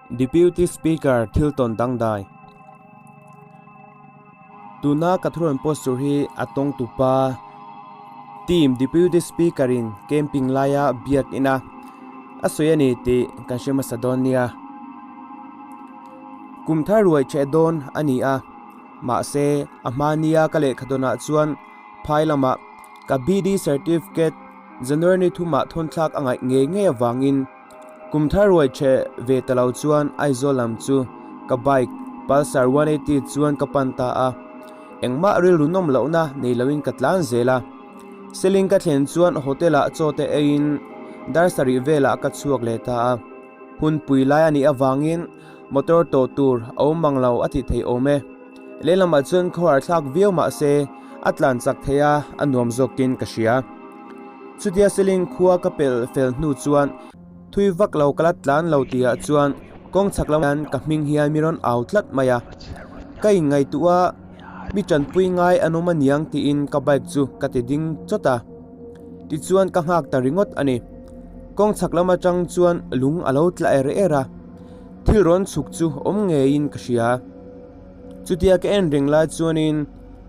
Deputy Speaker thil tawn dangdai. Tuna ka thurawn post tur hi a tawng tupa team Deputy Speaker in camping laia biak ina a sawi a ni tih kan hre hmasa dawn nia. Kum thar ruai ṭheh dawn a ni a, mahse a hma nia ka lehkha dawnah chuan phai lamah ka BD certificate January ni thumah thawnthlak a ngaih ngei ngei avangin Kum thar ruai ṭheh ve ta lo chuan Aizawl lam chu ka bike Pulsar 180 chuan ka pan ta a, engmah rilru nawm lohna nei loin ka tlan zel a. Seling ka thlen chuan hotel ah chaw te eiin dar sarih velah ka chhuak leh ta a. Hun pui lai a nih avangin motor tawh tur a awm mang lo a tih theih awm e. Lehlamah chuan khawhar thlak viau mah se a tlan chak thei a, a nuam zawkin ka hria. Chutia Seling khua ka pelh fel hnu chuan thui vak lo ka la tlan lo tihah chuan kawng chhak lamah hian ka hming hian mi rawn au tlat mai a. Ka inngaihtuah a, mi tanpui ngai an awm aniang tiin ka bike chu ka ti ding chawt a. Tichuan ka nghak ta ringawt a ni. Kawng chhak lam atang chuan lung a lo tla er er a, thil rawn chhuk chu awm ngeiin ka hria. Chutia ka en reng lai chuanin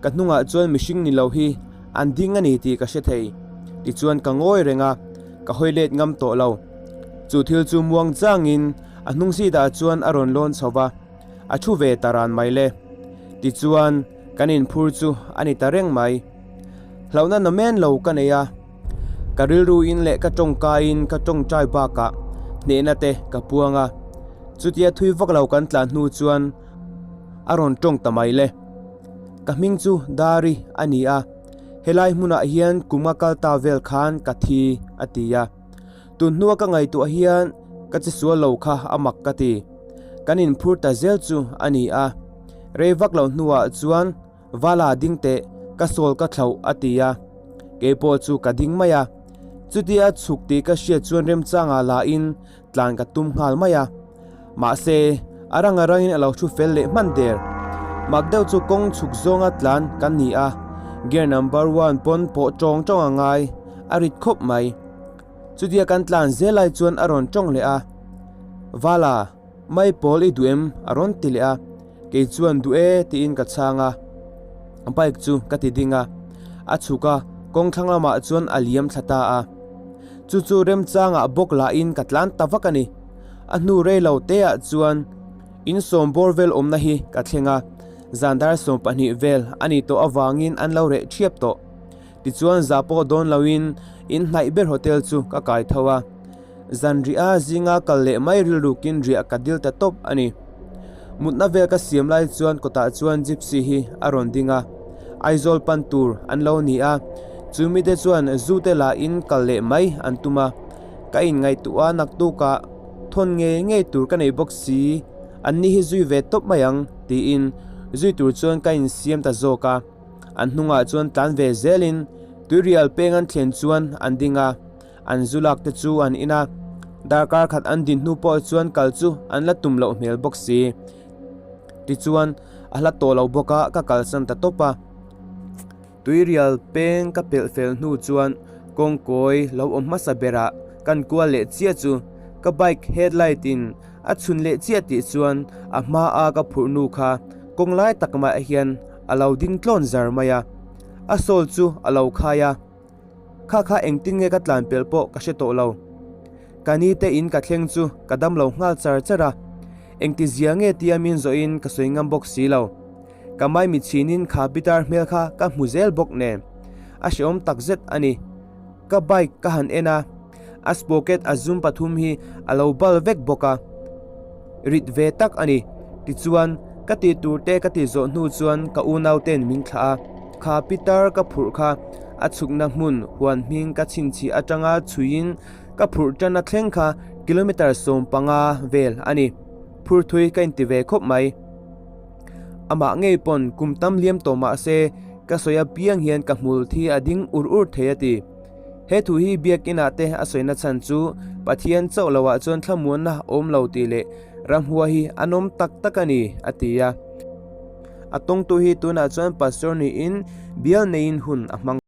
ka hnungah chuan mihring ni lo hi an ding a ni tih ka hre thei. Tichuan ka ngawi reng a, ka hawi let ngam tawh lo. Chu thil chu muang changin a hnung seat ah chuan a rawn lawn chho va, a thu ve ta ran mai le. Tichuan kan inphur chu a ni ta reng mai. Hlauhna namen lo ka nei a, ka rilru in leh ka tawngkaiin ka tawngtai bakah hnehna te ka puang a. Chutia thui vak lo kan tlan hnu chuan a rawn tawng ta mai le. Ka hming chu Dari a ni a, helai hmunah hian kum a kal ta vel khan ka thi a ti a. Tun hnua ka ngaihtuah hian ka che sual lo kha a mak ka ti. Kan inphur ta zel chu a ni a, rei vak lo hnuah chuan Vala ding teh, ka sawl ka thlauh a ti a, keipawh chu ka ding mai a. Chutia chhuk tih ka hriat chuan remchangah lahin tlan ka tum nghal mai a. Mahse, a rang a rangin a lo thu fel leh hman der. Mak deuh chu kawng chhuk zawnga tlan kan ni a, gear number one pawn pawh tawng tawng a ngai, a rit khawp mai. Chutia kan tlan zel lai chuan a rawn tawng leh a, Vala, mai pawl i duh em? a rawn ti leh a. Kei chuan duh e tiin ka chhang a, bike chu ka ti ding a, a chhuk a, kawng thlang lamah chuan a liam thla ta a. Chu chu remchangah bawk lahin ka tlan ta vak a ni. A hnu rei lo te ah chuan in sawm bawr vel awmna hi ka thleng a, zan dar 12 vel a nih tawh avangin an lo reh thiap tawh. Tichuan za pawh dawn loin in hnaih ber hotel chu ka kai tho a. Zan riah zinga kal leh mai rilrukin riah ka dil ta tawp a ni. Mutna vel ka siam lai chuan kawtah chuan gypsy hi a rawn ding a, Aizawl pan tur an lo ni a, chu mite chuan zu te la in kal leh mai an tum a, ka inngaihtuah a naktukah thawn ngei ngei tur ka nei bawk si, an ni hi zui ve tawp mai ang tiin zui tur chuan ka insiam ta zawk a, an hnungah chuan tlan ve zelin tuirial peng an thlen chuan an ding a. An zu lak te chu an in a, darkar khat an din hnu pawh chuan kal chu an la tum loh hmel bawk si. Tichuan, a hla tawh lo bawk a, ka kalsan ta tawp a. Tuirial peng ka pelh fel hnu chuan kawngkawi lo awm hmasa berah kan kual leh chiah chu ka bike headlight in a chhun leh chiah tih chuan a hma a ka phurh nu kha kawng lai tak mah hian a lo ding tlawn zar mai a, a sawl chu a lo khai a. Kha kha engtin nge ka tlan pelh pawh ka hre tawh lo. Ka ni te in ka thleng chu ka dam lo nghal char char a, engti zia nge tia min zawhin ka sawi ngam bawk si lo. Ka maimi chhinin kha pitar hmel kha ka hmu zel bawk nen a hrehawm tak zet a ni. Ka bike ka han en a, a sprocket a zum pathum hi a lo bal vek bawk a, rit ve tak a ni. Tichuan, ka tih tur te ka tih zawh hnu chuan ka unau ten min thlah a, kha pitar ka phurh kha a chhukna hmun huan hming ka chhinchhih atanga chhuiin ka phurh tan a thleng kha kilometre 15 vel a ni. Phur thui ka inti ve khawp mai. Amah ngei pawn kum tam liam tawh mah se ka sawi apiang hian ka hmul thi a ding ur ur thei a ti. He thu hi biakinah te a sawina chhan chu Pathian chauh loah chuan thlamuanna awm lo tih leh ramhua hi a nawm tak tak a ni, a ti a. A tawngtu hi tunah chuan pastor niin bial neiin hun a hmang.